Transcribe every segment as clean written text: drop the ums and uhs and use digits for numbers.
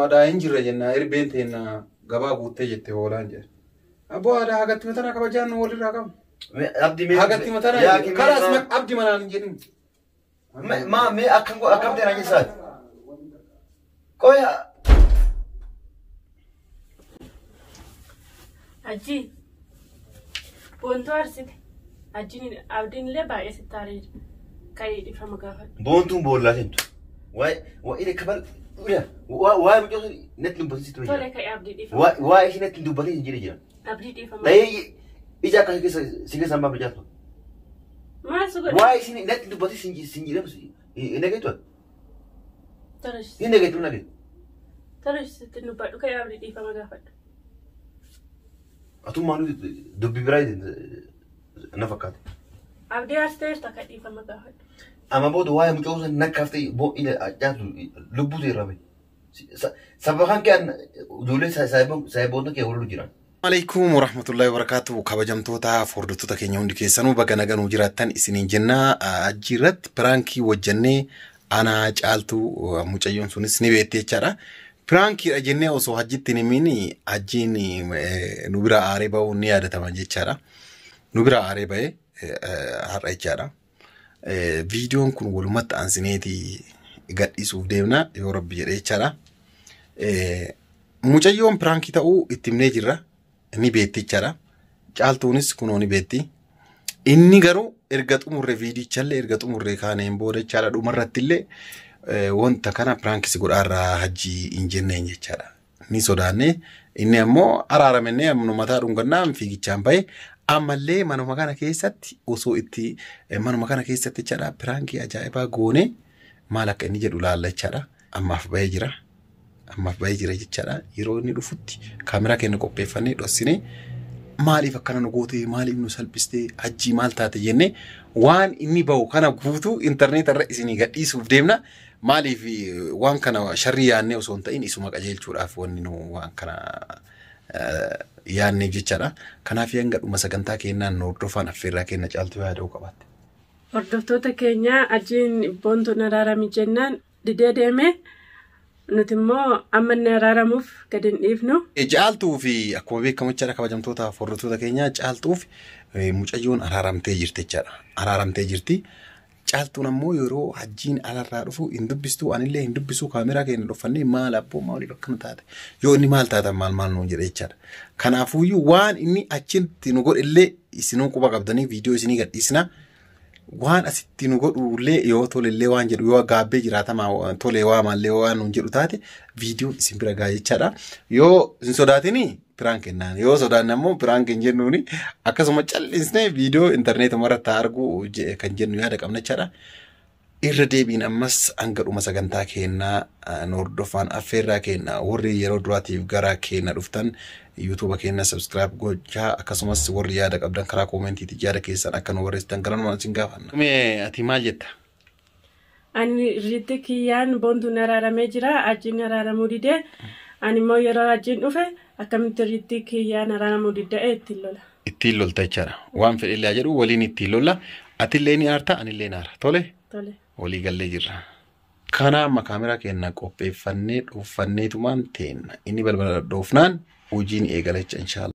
Nu aadaa hin jirre jenna erbeen teenna gabaa guuttee jette hoolaan jedhe. Abboo aadaa hagatti matanaa kabajaan nu walirraa qabna. Abdii mee. Hagatti matanaa kalaas abdi manaan hin jedhin. Maa mee akkam akkam ta'e naan jechaati. Qoya. Ajji boontuu arsite. Ajjiin abdiin illee baay'ee sitti aareera. Ka'ii dhiifama gaafadhu. Boontuun boollaa seentu. Waa'ee waa'ee kabal waa'ee mucaa sun natti dubbatin sitti Tole jira. ka'ii abdii dhiifama. Waa'ee ishee natti dubbatin hin jira jira. Abdii dhiifama. Dhahee ija akka keessa si keessa hin baafne jaaltu. Maal si godhe? Waa'ee ishee natti dubbatin sin jedhamu hin dhageettu. Tole Hin dhageettu hin dhageettu. tole sitti dubbadhu ka'ii abdii dhiifama gaafadhu. Atummaa dubbi biraa na fakkaate. Abdii arsiteerta ka'ii dhiifama gaafadhu. Amma booda waa'ee mucaa sun nakkaaf ta'e ila caatu lubbuu ta'e irraa bahe. Sababa kan kee ijoollee saayiboota kee wallu jiran. Alaikum warahmatullahi wabarakatuh. Kabajamtoota hordoftoota keenya hundi keessanuu baga nagaan jiraattan isiniin jenna. Ajji irratti piraankii hojjannee anaa caaltuu mucayyoon sunis ni beekti jechaadha. Piraankiidha jennee osoo hajjitti hin himin hajjiin nu bira aaree ba'uun ni yaadatama jechaadha. Nu bira aaree ba'ee har'a jechaadha. Viidiyoon kun walumatti aansineeti gadhiisuuf deemna yoo rabbi jedhe jechaadha. Mucayyoon piraankii ta'uu itti himnee jirra. Ni beekti jechaadha. Caaltuunis kunoo ni beekti. Inni garuu erga xumurre viidiyichallee erga xumurre kaaneen booda jechaadha dhumarratti illee wanta kana piraankisi godhaarraa hajjii hin jenneen jechaadha. Ni sodaanne inni ammoo araaramennee ammoo mataa dhungannaan fiigichaan bahe ammallee manuma kana keessatti osoo itti manuma kana keessatti jechaadha piraankii ajaa'ibaa goone maal akka inni jedhu laalla jechaadha. Ammaaf bahee jira. Ammaaf bahee jira jechaadha. Yeroo inni dhufutti kaameraa keenya qopheeffannee dhossinee maaliif akkana nu goote maaliif nu salphiste hajjii maal taate jennee waan inni bahu kana guutuu intarneeta irra isinii gadhiisuuf deemna. Maaliif waan kana sharrii yaadnee osoo hin ta'in isuma qajeelchuudhaaf wanni nu waan kana yaadneef jechaadha. Kanaaf hanga dhuma sagantaa keenyaan nu hordofaan affeerraa keenya caaltuu yaada'uu qabaatte. Hordoftoota keenya ajjiin boontuun araarami jennaan didee deeme nuti immoo amma inni araaramuuf gadi hin dhiifnu. Caaltuu fi akkuma beekamu jechaadha kabajamtoota hordoftoota keenyaa caaltuu fi mucayyoon araaramtee jirti jechaadha. Araaramtee jirti. Caaltuun ammoo yeroo hajjiin alarraa dhufu hin dubbistu anillee hin dubbisu kaameraa keenya dhufannee maal abboo maaliif akkana taate yoo inni maal taatan maal maal nuun jedhe jechaadha. Kanaafuyyuu waan inni achitti nu godhe illee isinuu quba qabdanii viidiyoo isinii gadhiisna. Waan asitti nu godhu illee yoo tole illee waan jedhu yoo gaabbee jiraatamaa tole waa maallee waan nuun jedhu taate viidiyoon isin bira ga'a jechaadha. Yoo hin sodaatinii piraan kennaan yoo sodaanne ammoo piraan hin jennuuni akkasuma callisnee viidiyoo intarneetuma irratti arguu kan jennu yaada qabna jechaadha. Irra deebiin ammas hanga dhuma sagantaa keenyaa nu hordofaan affeerraa keenya warri yeroo duraatiif gara keenya dhuftan yuutuuba keenya subscribe gochaa akkasumas warri yaada qabdan karaa koomentiitti yaada keessan akka nu barreessitan gara numaan isin gaafanna. Mee ati maal jetta? Ani riitti kiyyaan boontuun araaramee jira. Ajjiin araaramuu didee. Ani immoo yeroo ajjiin dhufe akkamitti riitti kiyyaan araaramuu didda'e ittiin lola. Ittiin lolta jechaadha. Waan fedhe jedhu waliin ittiin lolla. Atillee ni aarta anillee ni aara. Tole? Tole. Walii gallee jirra. Kana amma kaameraa keenya qopheeffannee dhuunfanneetumaan teenna. Inni balbala dhoofnaan hojiin eegala jecha inshaallah.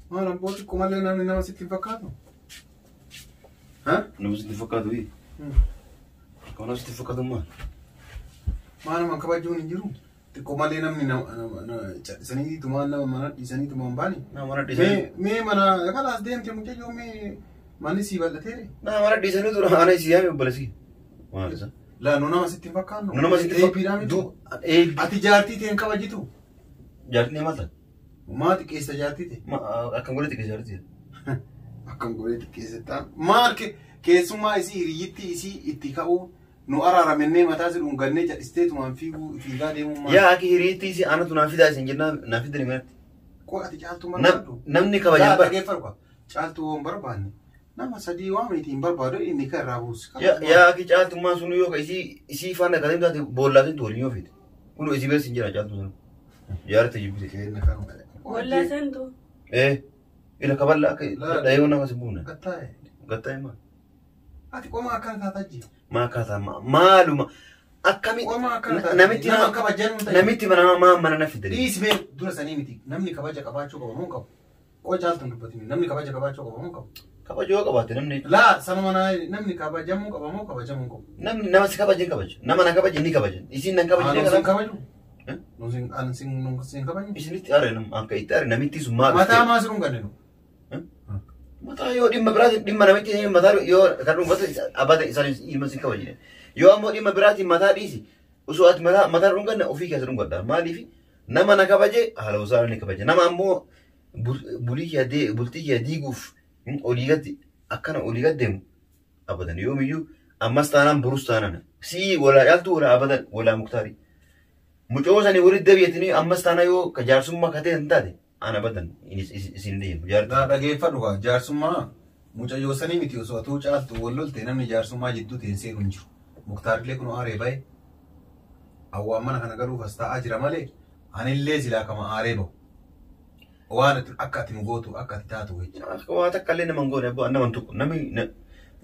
Maal abboo xiqqoo malee namni nama sitti hin fakkaatu? Nama sitti fakkaatu bii? Kan nama sitti fakkaatu maal? Maal nama kabajuun hin jiru? Xiqqoo malee namni callisanii tumaan nama mana dhiisanii tumaan baani? Nama mana dhiisanii. Mee mana kalaas deemte mucayyoo mee manni sii bal'ateere? Nama mana dhiisanii tura ana isii yaame obboleessi. Maal isa? Laa nu nama sitti hin fakkaannu. Nu nama sitti fakkaannu. Ati jaartii ta'een kabajitu? Jaartiin maal taate? Maa xiqqeessa jaartii ta'e? Akkam godhe xiqqeessa jaartii ta'e? Akkam godhe xiqqeessa ta'a. Maal keessummaa isii hiriyyitti isii itti ka'uu nu araaramennee mataa si dhungannee cadhistee tumaan fiiguu fiigaa deemuu maal? Yaa aki hiriyitti isii anatu naa fidaa isin jennaan naa fidani manatti. Koo ati caaltuu barbaaddu. Namni kabajan Laa bara. dhageeffadhu kaa. Caaltuu hin barbaanne. Nama sadii waa miti hin barbaadu inni kan irraa buusu. Yaa akki caaltummaan sun yoo isii faana kan taate boollaatiin waliin yoo fite. Kun isii bira sin jira caaltuu sun. Jaarti jibbite. Kenna kanuma. Wallaa seentu. Eh ila kaballa akka dhayoo nama si buuna. Gattaa'e. Gattaa'e maal? Ati qomaa akkana taataa jira. Maa akkaataa maaluma akkami Qomaa akkana taataa. namitti Nama kabajan ta'e. namitti mana maa mana na fidde. Dhiisi mee dura sanii miti. Namni kabaja qabaachuu qaba moo hin qabu? Qoo caaltuun dubbatini. Namni kabaja qabaachuu qaba moo hin qabu? Kabajoo qabaatte namni Laa sanuma naa namni kabajamuu qaba moo kabajamuu hin qabu? namni nama si kabaje hin kabaju. Nama na kabaje ni kabajan. Isin nan kabaje Ani sin kabaju? Eh? Ani sin kabaju? Isinitti aare nama akka itti aare namitti sun maal Mataa maa siruun ganne nu? Mataa yoo dhimma biraatiin dhimma namitti mataa yoo kan dhuunfatu abbaa isaan ilma sin kabajine. Yoo ammoo dhimma biraatiin mataa dhiisi osoo ati mataa mataa dhunganne ofii keessa dhungadha. Maaliif nama na kabaje haala osoo ni kabaje. Nama ammoo bulii kee bultii kee diiguuf olii gadi akkana olii gad deemu abadan yoomiyyuu ammas taanaan borus taanaan sii walaa caaltu walaa abadan walaa muktaarii. Mucoo sanii walitti deebi'atanii ammas taanaa yoo jaarsummaa katee hin taate an abadan isin deemu jaartii. Laa dhageeffadhu kaa jaarsummaa mucayyoo sanii miti osoo atuu caaltu wal lolte namni jaarsummaa jidduu ta'e seenu hin jiru. Muktaarillee kun aaree bahe hawwaan mana kana galuuf as taa'aa jira malee anillee silaa kama aaree bahu. Waan ati akka ati nu gootu akka ati taatu jecha. Akka waa takka illee nama hin goone abbaa nama hin tuqu namni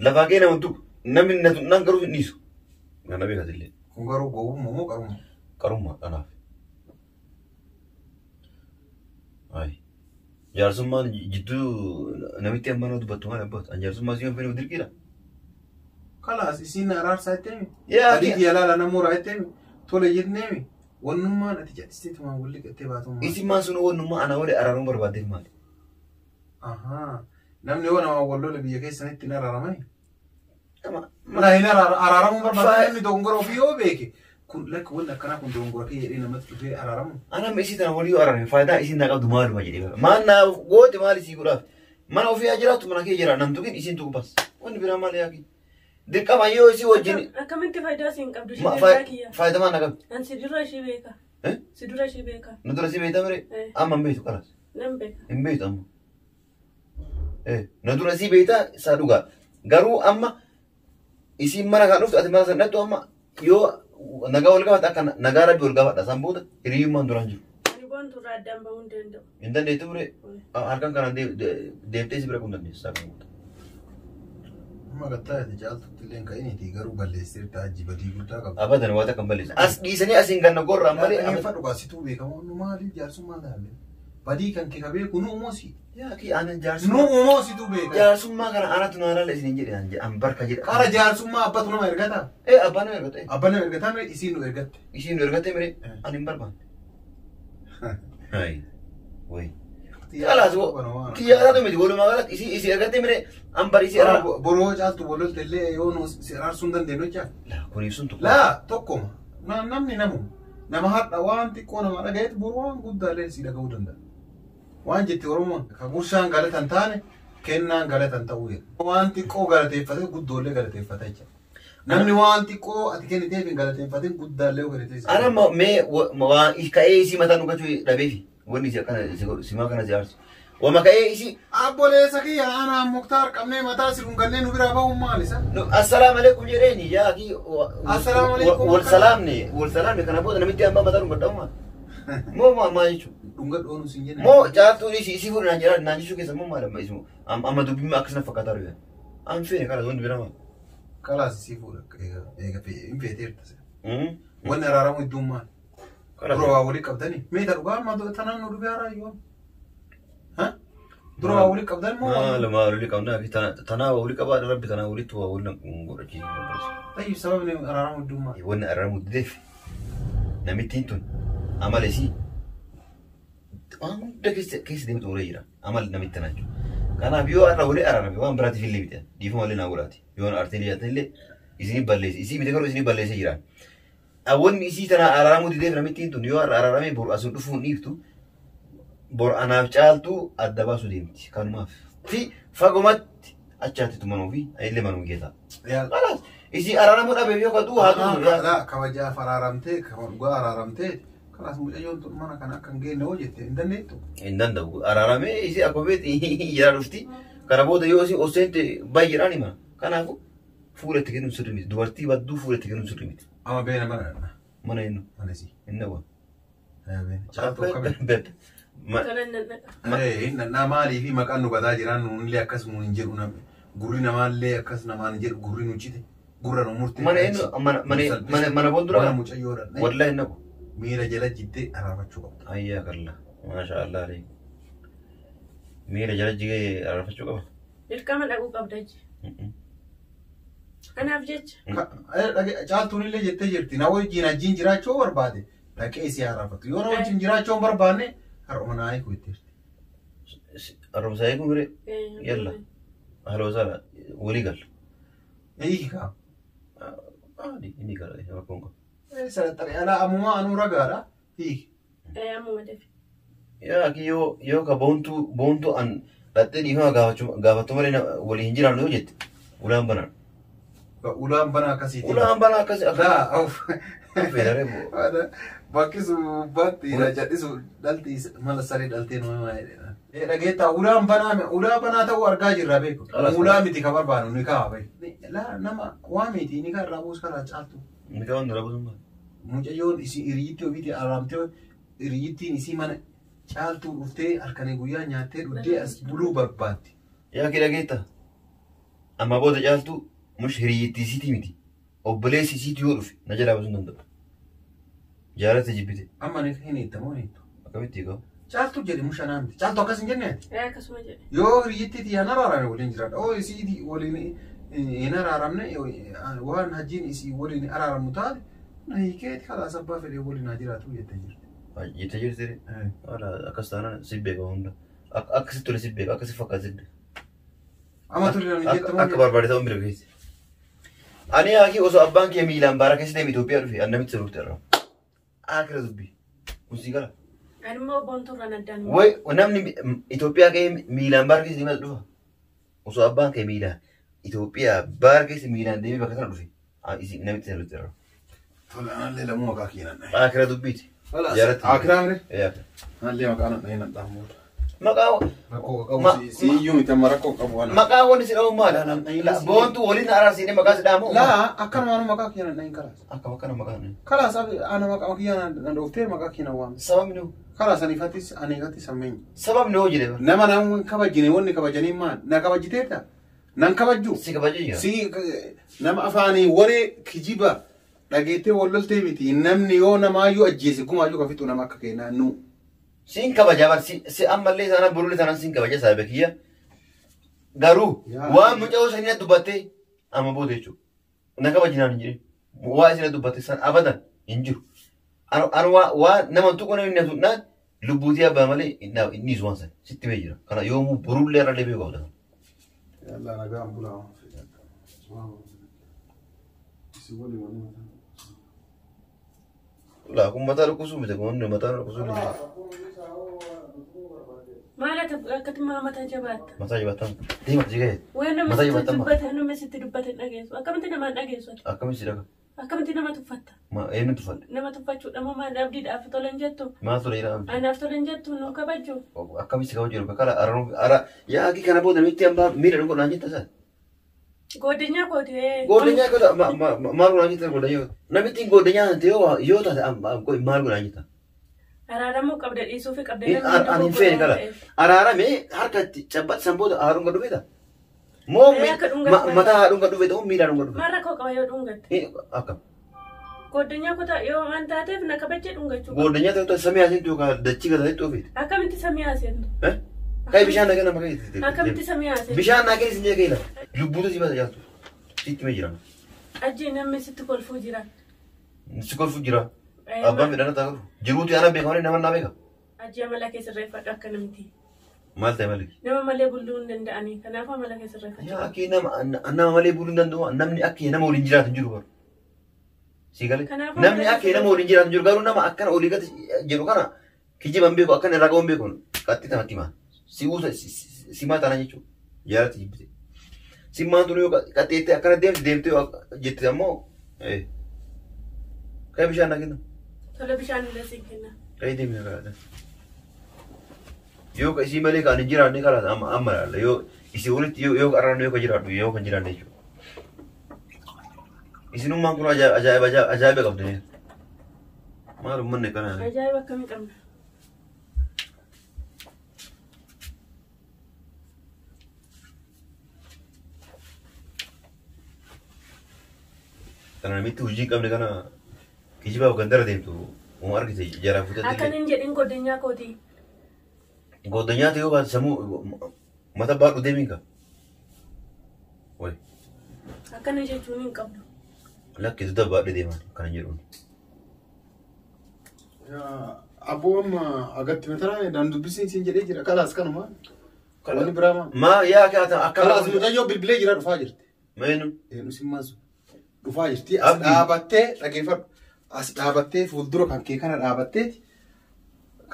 lafaa kee nama hin tuqu namni nan garuu hin dhiisu. Kana beekatillee Kun garuu gowwummaa moo qarummaa? qarummaa kanaaf. Ayi. Jaarsummaan jidduu namitti amma nama dubbattu maal abbaatu? An jaarsummaa si yoo hin dirqiidha. Kalaas isiin araarsaa itti himi. Yaa Adii kiyya laala namoora itti himi. Tole jennee himi. Wannummaan ati jedhisteetumaan walli qattee baatummaa. Isin maan sun wannummaa ana wali araaruu barbaaddeef maali? Ahaa. Namni yoo namaa wal lole biyya keessanitti hin araaramani. Nama Laa hin araaramuu barbaada namni dogongora ofii yoo beeke. Kun lakki wanni akkanaa kun dogongora kee jedhee namatti dhufee araaramu. Ana isii tana walii yoo araarame faayidaa isiin naa qabdu maaluma jedhee bara. Maal naa goote maal isii godhaaf? Mana ofii haa jiraattu mana kee jira nam tuqin isiin tuqu bas. Wanni biraa maal yaaki? Dirqama yoo isii wajjin Akkamitti faayidaa siin qabdu ishee dura kiyya. faayidaa maal naa qabdi? An si dura ishee beeka. Eh? Si dura ishee beeka. Nu dura si beektaa mire? Eh. Amma hin beektu kalaas. Nan beeka. Hin beektu amma. Eh, na dura si beektaa isaa dhugaa. Garuu amma isiin mana kan dhuftu ati mana sana dhattu amma yoo nagaa wal gaafata akka nagaa rabbi wal gaafadha san booda hiriyyummaan duraan jiru. Ani boontu irraa addaan bahuu hin danda'u. Hin dandeettu mire halkan kanaan deemtee si bira kun dandeessu isaa kan guuta. Amma gattaa ati caaltutti illee hin ka'iniiti garuu balleessiteerta ajji badii guddaa qabda. Abadan waa takka hin balleessu. As dhiisanii asiin ganna gorra malee. Dhaggeeffadhu kaa situu beekamu nu maaliif jaarsummaa laalle? Badii kan kee ka beeku nu uumoo si. Yaa kii aanan Nu jaarsummaa. uumoo situu beeka. Jaarsummaa kana aanatu naa laala isiniin jedhe an barka jedha. Qara jaarsummaa abbatu nama ergata. Eh abbaan nama ergate. Abbaan nama ergataa mire isiin nu ergatte. Isiin nu ergate mire ani hin barbaanne. Hayi. Wayi. Kalaas xiyyaaratu miti walumaa galatti isii ergate mire an bari isii araara. Boroo caaltu wal lolte illee yoo nu si araarsuu hin dandeenyu jecha. Laa kuniif sun tokko. Laa tokkoma. Namni namuma. Nama har'a waan xiqqoo nama dhagayeet boru waan guddaa illee si dhaga'uu danda'a. Waan jette Oromoon ka gursaan galatan taane kennaan galatan ta'uu jedha. Waan xiqqoo galateeffate guddoollee galateeffata jecha. Namni waan xiqqoo ati kenniteef hin galateeffatin guddaallee galateessa. Ana mee waan ka'ee isii mataa nu gachuu dhabeefi wanni isii akkana si godhu simaa kana si aarsu. Wama ka'ee isii Abboleessa kiyya anaan Muktaar qabnee mataa si dhungannee nu biraa bahuun maal isa? Assalaamu alaikum jedheeni yaa kii Assalaamu alaikum. Wal salaamne kana booda namitti hambaa mataa dhungadhamu maal? Moo maal jechuudha? Dhungadhoonu sin jenne. Moo caaltuun isii fuudhu naan jedhaa naan jechuu keessa moo maal amma isuma amma dubbiin akkasuma fakkaataa dhufe. An feene kana wanti biraa maal? Kalaas isii fuudha eega hin feeteerta. Wanni araaramu iddoon maal? Dura waa walii qabdanii. Meeta dhugaa amma tanaan nu dhufee haaraa yoo. Dura waa walii qabdan moo? Maal maal walii qabnaa fi tanaa walii qabaa rabbi tanaa walitti waa walii godhachiisu. Tayyib sababni araaramu iddoon maal? Wanni araaramu dideef namittiin tun amala isii waan hunda keessa deemtu xumuree jira amala namitti tanaa jechuudha. Kanaaf yoo har'a walii araarame waan biraatiif illee miti dhiifama illee naa godhaati yoo artee jiraatan illee isinii balleesse isii miti garuu isinii balleessee jira. Wanni isii tana araaramuu dideef namittiin tun yoo har'a araaramee boru asun dhufuu hin dhiiftu boru anaaf caaltu adda baasuu deemti kanumaaf. Fi fagumatti achaatti tumanuu fi illee manuu geeta. Kalaas isii araaramuu dhabeef yoo kaduu haa ta'u. Kabajaaf araaramtee kama dhugaa araaramtee Kalaas mucayyoon tun mana kana akka hin geenne hoo jette hin dandeettu. Hin danda'u. Araaramee isii akkuma beekti jala dhufti. Kana booda yoo isin ol seente baay'eedhaan hima. Kanaafuu fuula itti kennuun sirrii miti. Dubartii badduu fuula itti kennuun sirrii miti. Amma beena mana dha. Mana eenyu? Mana isii. Hin dhabu. Caaltuu akkamitti? Tolan nan dhaqa. Nannaa maalii fi maqaan nu badaa jiraan nuunillee akkas nuun hin jedhu namni. Gurri namaallee akkas namaan hin jedhu gurri nu cite. Gurra nu murte. Mana eenyu? Mana boondura? Mana mucayyoodha. Wallahi hin dhabu. Miila jala jittee araarfachuu qabda. Ayyaa kalla. Maasha Allah alayhi. Miila jala jigee araarfachuu qaba. Dirqama dhaquu qabda jechi. Kanaaf jecha. Caaltuun illee jettee jirti. Na wajjin wajjin jiraachuu barbaade dhaqee isii araarfatu. Yoo na wajjin jiraachuu hin barbaanne har'uma naa hiiku jettee jirti. Arrabsaa eeguu miree? Yalla. Ahla wasaala. Walii galla. Hiiki kaa. Aadi inni gala rakkoon qabu. Saxaxare alaa ammumaa anuu ragaadha. Hiiki. Ammuma dafi. Yaa akki yoo ka boontuu an dhattee dhiifama gaafattu malee walii hin jiraannu yoo jette ulaan banaan. Ulaan banaa akkasiiti. Ulaan banaa akkasii akka. Laa Feeraree bu'u. Bakki sun baatti jal'isu dhalti mala saree dhaltee nama maayidha. Dhageettaa ulaan banaa ulaa banaa ta'uu argaa jirra beeku. Ulaa miti ka barbaadu ni kaa beeku. Laa nama waa miti ni kaa irraa buus karaa caaltu. Ni kaa wanti rabuun maali? Mucayyoon isii hiriyyittii ofiitii araamtee hiriyyittiin isii mana caaltuu dhuftee halkanii guyyaa nyaattee dhuddee as buluu barbaaddi. Yaa kee dhageetta. Amma booda caaltuu mush hiriyyittii isiitii miti. Obboleessi isiitii yoo dhufe na jalaa baasuu hin danda'u. Jaalatti jibbite. Amma ni hin hiittamoo hin hiittu. Akkamitti hiikamu? Caaltuu jedhe mushanaa miti. Caaltuu akkas hin jenne ati. Akkasuma jedhe. Yoo hiriyyittii tiyyaan araarame waliin jiraadha. Oo isii waliin hin araaramne waan hajjiin isii waliin araaramu taate na hiikeeti kalaas abbaa fedhee waliin haa jiraatu jettee jirti. Jettee jirti. Haala akkas taanaan si beeka hunda. Akka si tole si beeka akka si fakkaatu si beeka. Amma tole namni jettamu. Akka barbaade ta'uun bira geesse. Ani haaki osoo abbaan kee miilaan baara keessa deeme Itoophiyaa dhufe an namitti sirruutti argama. Akira dubbii. Kun sii gala. Ani immoo boontuurraan addaan. Way namni Itoophiyaa ka'ee miilaan baara keessa deemaa dhufa. Osoo abbaan kee miilaan Itoophiyaa baara keessa miilaan deemee bakka sana dhufe. Namitti sirruutti argama. Tole anallee lamuu maqaa kee nan dhahe. Akira dubbiiti. Jaalatti. Akiraa mire? Yaa. Anallee maqaa nan dhahe nan dhahamuudha. Maqaa Rakkoo qabu si iyyuu miti amma rakkoo qabu ana. Maqaa wanni si dhahamu maali? Boontuu waliin araarsiinee maqaa si dhahamu? Laa akkanumaanu maqaa kee nan dhahin kalaas. Akkam akkana maqaa nan. Kalaas ana maqaa kiyya na dhooftee maqaa kee na waamte. Sababni hoo? Kalaas aniifattis aniifattis hammeenya. Sababni hoo jedhee bara. Nama nama kabajine wanni kabajanii maal? Na kabajiteetta? Nan kabajju? Si kabajee jira. Si nama afaanii waree kijiba dhageettee walloltee miti namni yoo namaayyuu ajjeese gumaayyuu ka fixu nama akka keenyaa nu. Siin kabajaa bar si ammallee isaana borullee taanaan siin kabaja saahiba kiyya. Garuu waan mucaa sanii dubbattee amma booda jechuudha. Na kabajinaan hin jirin. Waa isin dubbatte san abadan hin jiru. Anu waa nama tuqu namni na tuqnaan lubbuutii abbaa malee hin dhiisu waan sana sitti bee jira. Kana yoomuu borullee irra deebi'uu qabda. Yallaa nagaan bulaa. Si waliin waliin mataa. Laa kun mataa dhukkubsuu miti kun mataa dhukkubsuu miti. Maal ati akkatti mataa jabaatta? Mataa jabaatan deema jigee. Waan namni Mataa sitti jabaatan maal? dubbate namni sitti dubbate hin dhageessu. Akkamitti nama hin dhageessu ati? Akkamitti si dhaga? Akkamitti nama tuffatta? Eenyu tuffadhe? Nama tuffachuudha moo maal abdiidhaaf tola hin jettu? Maal tola jedhaa abdii? Anaaf tola hin jettu nu kabaju. Akkamitti si kabaju yeroo kala ara yaa akki kana booda namitti hambaa miila dhungo naan jetta isaa. Godinyaa kooti. Godinyaa kooti maal godhaan jetta godinyaa kooti. Namitti godinyaa taate yoo taate maal godhaan jetta? Araaramuu qabda dhiisuufi qabda. Ani hin feene kala. Araarame harka itti cabbatte san booda haadhuun gad dhufeeta. Moo mataa haadhuun gad dhufeeta moo miila haadhuun gad dhufeeta? Maal rakkoo qaba yoo dhungatte? Akkam. Godinyaa koota yoo waan taateef na kabajjee dhungachuu. Godinyaa ta'e samii asiin yookaan dachii gad ta'e Akkamitti samii haaseentu? Kai bishaan naa kenna maqaa Akkamitti samii haaseentu? Bishaan naa kenna isin jee lubbuutu si baasa jaaltu. Sitti mee jira. Ajji namni sitti kolfuu jira. Si kolfuu jira. Abbaan midhaan ta'a kolfu. Jiruutu ana beeka malee nama naa beeka. Ajji amala kee sirreeffadhu akka namti. Maal ta'e malee? Nama malee buluu hin danda'anii. Kanaafuu amala kee sirreeffadhu. Yaa akki nama malee buluu hin danda'u. Namni akka nama waliin jiraatu hin jiru bara. Si galee? Namni akka nama waliin jiraatu hin jiru garuu nama akkana olii gadi jedhu kana kijiban beeku akkana irraa qabuun beeku qaxxii tamatti himaa. Si uusa simaa taana jechuudha. Jaalatti jibbite. Simmaan tun yoo qaxxeettee akkana deemte deemtee jette ammoo kai bishaan naa kenna. Tole bishaan illee siin kenna. Dhahee deemee kalaata. Yoo isii malee kan hin jiraanne kalaata amma amma laalla yoo isii walitti yoo araarnu yoo kan jiraadhu yoo kan jiraanne jechuudha. Isinummaan kun ajaa'iba ajaa'iba qabdu. Maal uummanni kana? Ajaa'iba akkamii qabna? Kana namitti hojii hin qabne kana kijibaaf gandara deemtu uuma argite jaraa fuutatti. Akkan hin jedhin godinyaa kooti. Godinyaa ta'uu baate sammuu mata baadhu deemiin ka. Wayi. Akkana jechuun hin qabdu. Lakki dugda baadhu deeman kana jedhuun. Abboo amma agatti matara daan dubbisiin siin jedhee jira. Kalaas kanuma. Wanni biraa maa? Maa yaa kaata akka. Kalaas mucayyoo bilbilee jira dhufaa jirti. Meenu. Eenyu simmaan sun dhufaa jirti. As dhaabattee dhageeffadhu. As dhaabattee fuuldura kan kee kana dhaabatteeti.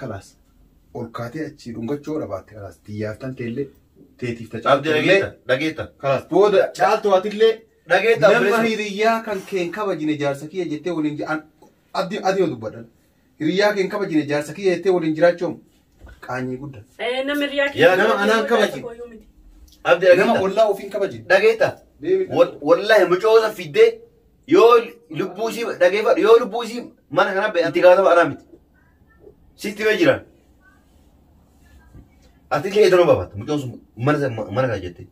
Kalaas ol kaatee achii dhungachuu dhabaatte kalaas xiyyaaftan teellee teetiif Abdii dhageetta dhageetta. Kalaas booda caaltu atillee Dhageetta nama hiriyyaa kan kee hin kabajine jaarsa kiyya jettee waliin adii adii dubbadhan. Hiriyyaa kee hin kabajine jaarsa kiyya jettee waliin jiraachuun qaanyii guddaa. Nama hiriyaa Yaa nama anaan kabaji. Abdii Nama dhageetta. ollaa ofii hin kabajine. Dhageetta. Wallaahi mucoosa fiddee yoo lubbuu isii dhageeffadhu yoo lubbuu isii mana kana ba'e itti gaafatama anaa miti. Sitti mee jiran. Ati illee eedanoo baafatta mucoon sun mana mana kana jettee.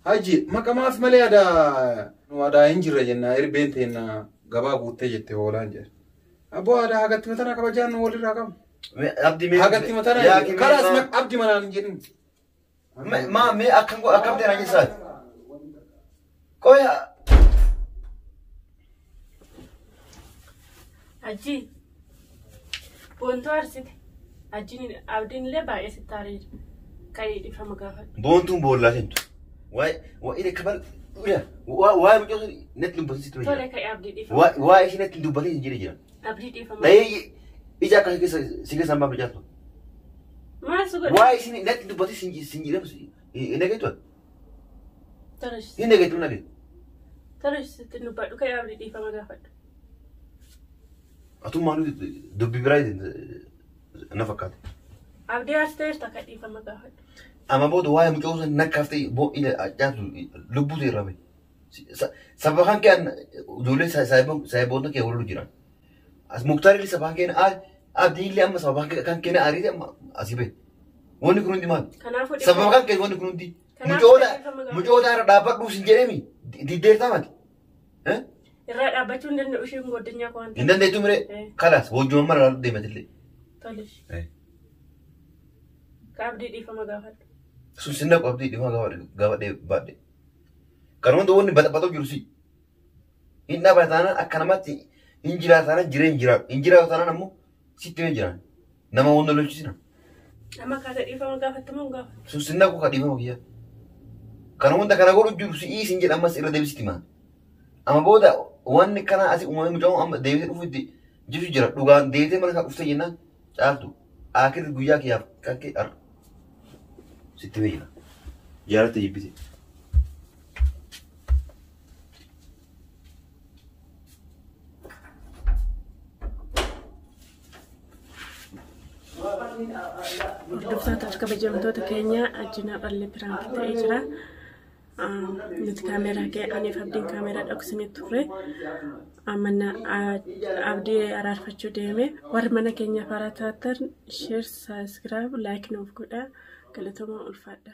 Haji maqamaaf malee aadaa nu aadaa hin jirre jenna irbeen teenna gabaa guuttee jette hoolaan jedhe. Abboo aadaa hagatti matana kabajaan nu walirraa qabna. Abdii mee. Hagatti matana kalaas abdi manaan hin jedhin. Maa mee akkam akkam ta'e naan jeessaati. Qoya. Ajji boontuu arsite. Ajjiin abdiin illee baay'ee sitti aaree jira. Ka'ii dhiifama gaafadhu. Boontuun boollaa seentu. Waa'ee waa'ee kabal waa'ee mucoo sun natti dubbatin sitti Tole jira. ka'ii abdii dhiifama. Waa'ee ishee natti dubbatin hin jedhe jira. Abdii dhiifama. Dhahee ija akka keessa si keessa hin baafne jaaltu. Maal si godhe? Waa'ee ishee natti dubbatin sin jedhamu hin dhageettu. Tole Hin dhageettu hin dhageettu. tole sitti dubbadhu ka'ii abdii dhiifama gaafadhu. Atummaan dubbii biraa na fakkaate. Abdii arsiteerta ka'ii dhiifama gaafadhu. Amma booda waa'ee mucoo sun nakkaaf ta'e caaltu lubbuutu irraa bahe. Sababa kan kee ijoollee saayiboota kee waliin jiran. As Muktaar illee sababa kan kee abdii illee amma sababa kan kee ariite amma asii bahe. Wanni kun hundi maali? Kanaafuu Sababa kan kee wanni kun hundi. Mucoota irra dhaabbadhu sin jedhemi diddeertaa mati. Irraa dhaabbachuu hin danda'u isheen godinyaa koo waan Hin dandeettu miree kalaas wajjuma mara deematillee. Tole. Abdii dhiifama gaafadhu. Sun sinna qabdii dhifama gaafadhee baadhe. Kan hunda wanni baxaxoo jiru si. Hin dhaabata taanaan akka namatti hin jiraatu taanaan jireenya jiraatu. Hin jiraatu taanaan ammoo sitti hin jiraan. Nama wanta lolchisina. Amma kaata dhiifama gaafattu moo hin gaafattu? Sun sinna koo ka dhiifama kiyya. Kan hunda kana godhu jiru si isin jedha ammas irra deebisitti maan. Amma booda wanni kana asii uumamee mucaan amma deebisee dhufuutti jiru jira. Dhugaan deebisee mana kana dhuftee jennaan caaltu. Akirri guyyaa kiyyaaf kan kee arga. Sitti beekna. Jaalatte jibbite. Hordoftoota kabajamtoota keenya ajjinaa bal'ee piraank ta'ee jira. Nuti kaameeraa kee aniif abdiin kaameeraa dhoksinee turre. Amma abdii araarfachuu deeme warri mana keenya fara taatan sheer, sabiskiraayib, laayik nuuf godhaa. Galatooma ulfaadha.